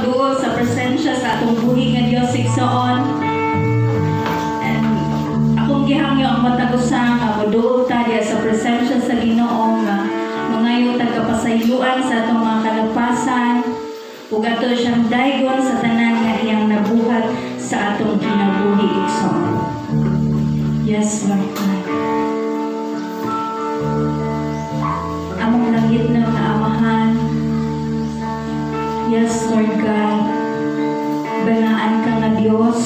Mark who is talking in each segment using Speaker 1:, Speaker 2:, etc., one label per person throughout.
Speaker 1: Pagduol sa presensya sa atong buhi nga Dios, igsoon. And akong gihangyo ang matag usa nga moduol ta diha sa presensya sa Ginoo, nga mangayo ta kapasayloan sa atong mga kalapasan ug ato siyang daygon sa tanan nga iyang nabuhat sa atong kinabuhi, igsoon. Yes, Lord God. Among langit na nga Amahan, yes, Lord God, balaan ka nga Dios.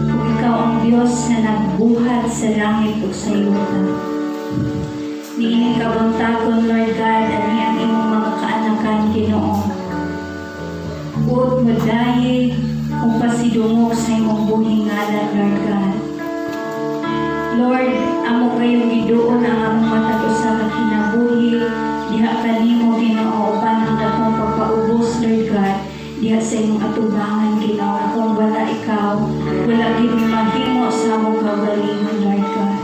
Speaker 1: Ug ikaw ang Dios nga nagbuhat sa langit ug sa yuta. Niining kabuntagon, Lord God, ani ang imong mga kaanakan, Ginoo. Buot mo dayeg ug pasidungog sa imong buhing ngalan, Lord God. Lord, amo kayong giduol ang among matag usa ka kinabuhi diha kanimo, Ginoo, uban ang dakong pagpaubos, Lord God, diha sa imong atubangan, Ginoo. Kung wala ikaw, wala gid mi mahimo sa among kaugalingon, Lord God.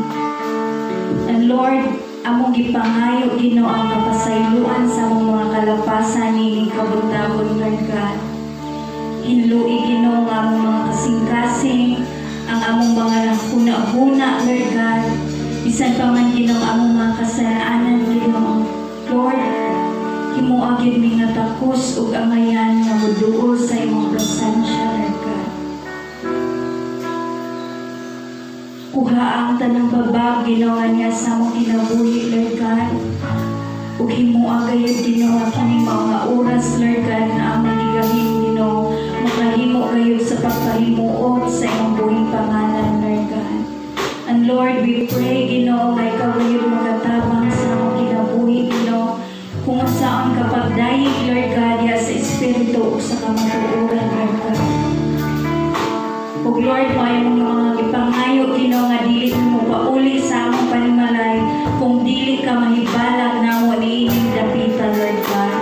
Speaker 1: And Lord, among gipangayo, Ginoo, ang kapasayloan sa among mga kalapasan nining kabuntagon, Lord God. Hinlui, Ginoo, ang among mga kasing-kasing, ang among mga huna-huna, Lord God. Bisan pa man, Ginoo, among mga kasalanan, Ginoo. Lord, himoa gyud mi nga takos ug angayan nga moduol sa imong presensya, Lord God. Kuha ang tanang babag, Ginoo, niya sa among kinabuhi, Lord God. Ug himoa gayud, Ginoo, kining mga oras, Lord God, nga among gigahin, Ginoo, makahimo gayud sa pagpahimuot sa imong buhing pangalan, Lord God. And Lord, we pray, Ginoo, nga ikaw gayud magatabang sa among kinabuhi, Ginoo, kung unsaon kapag dayeg, Lord God, diha sa espiritu ug sa kamatuoran, Lord God. Ug Lord, maayo mong mga gipangayo, Ginoo, nga dili mo pauli sa among panimalay kung dili ka mahibalag namo niining dapita, Lord God.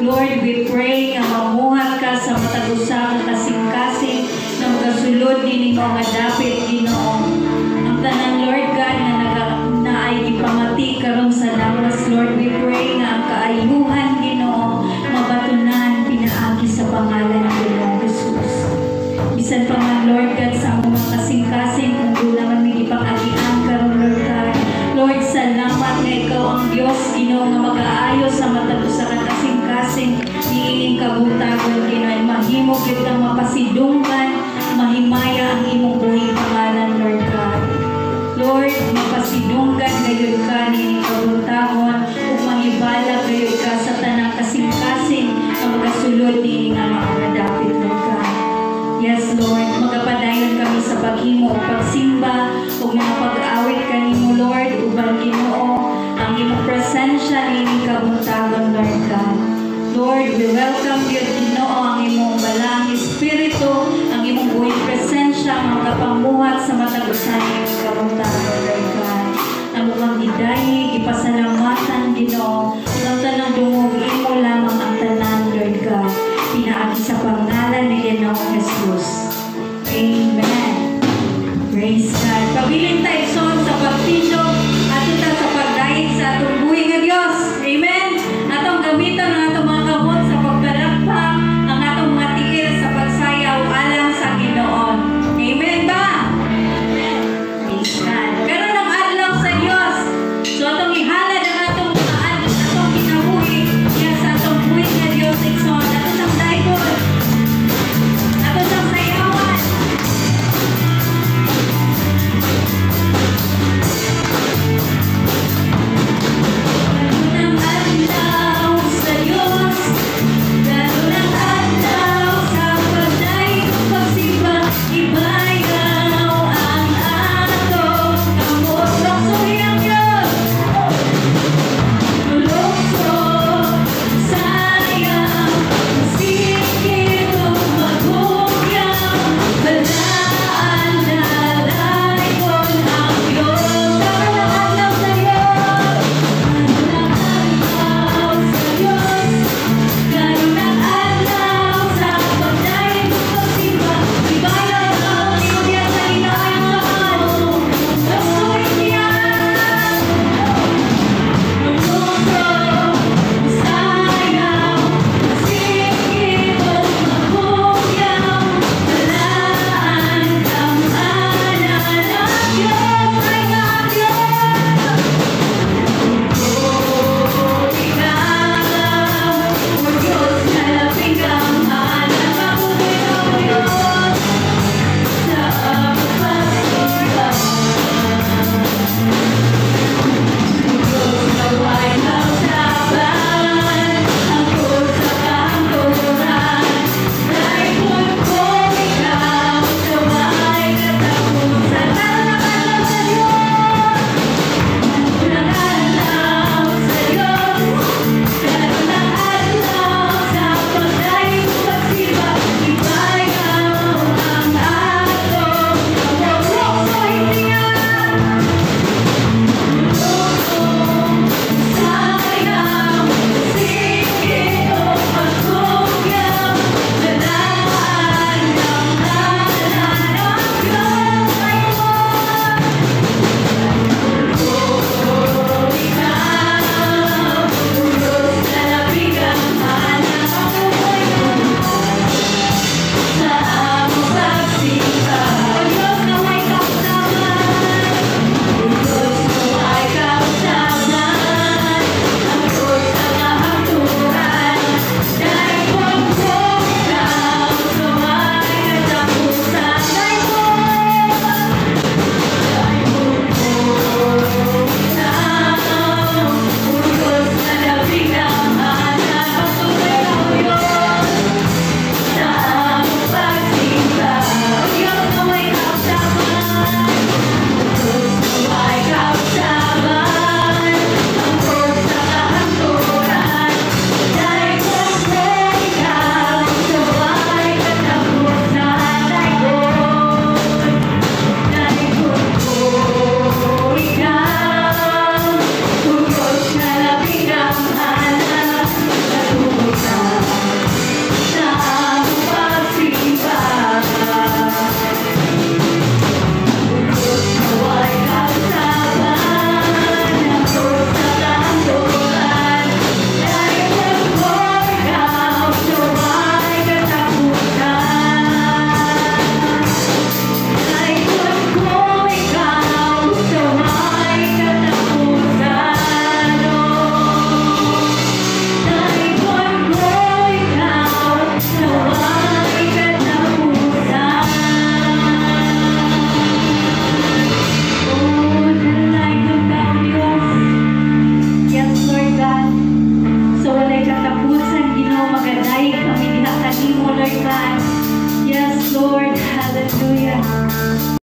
Speaker 1: Lord, we pray nga mamuhat ka sa matag usa ka kasing-kasing na magasulod nining mga dapit, Ginoo. Ang tanan, Lord God, nga naay gipamati karon sa lawas, Lord, we pray nga ang kaayuhan, Ginoo, mabatunan pinaagi sa pangalan ng Ginoong Jesus. Bisan pa man, Lord God, sa among mga kasing-kasing, kung duna man may ipang-agian karon, Lord God. Lord, salamat nga ikaw ang Dios, Ginoo, nga mag-aayo sa matag usa ka kasing-kasing niining kabuntagon, Ginoo. Mahimo gyud kang mapasidunggan, mahimaya ang imong buhing pangalan, Lord God. Lord, mapasidunggan gayud ka niining kabuntagon ug mahibala gayud ka sa tanang kasing-kasing nga magasulod niini nga mga dapit, Lord God. Yes, Lord, magapadayon kami sa paghimo ug pagsimba ug mga pag-awit kanimo, Lord, uban, Ginoo, ang imong presensya niining kabuntagon, Lord God. Lord, we welcome you, Ginoo, ang imong balaang espiritu, ang imong buhing presensya, ang magapamuhat sa matag usa niining kabuntagon, Lord God. Amo kang gidayeg, ipasalamat.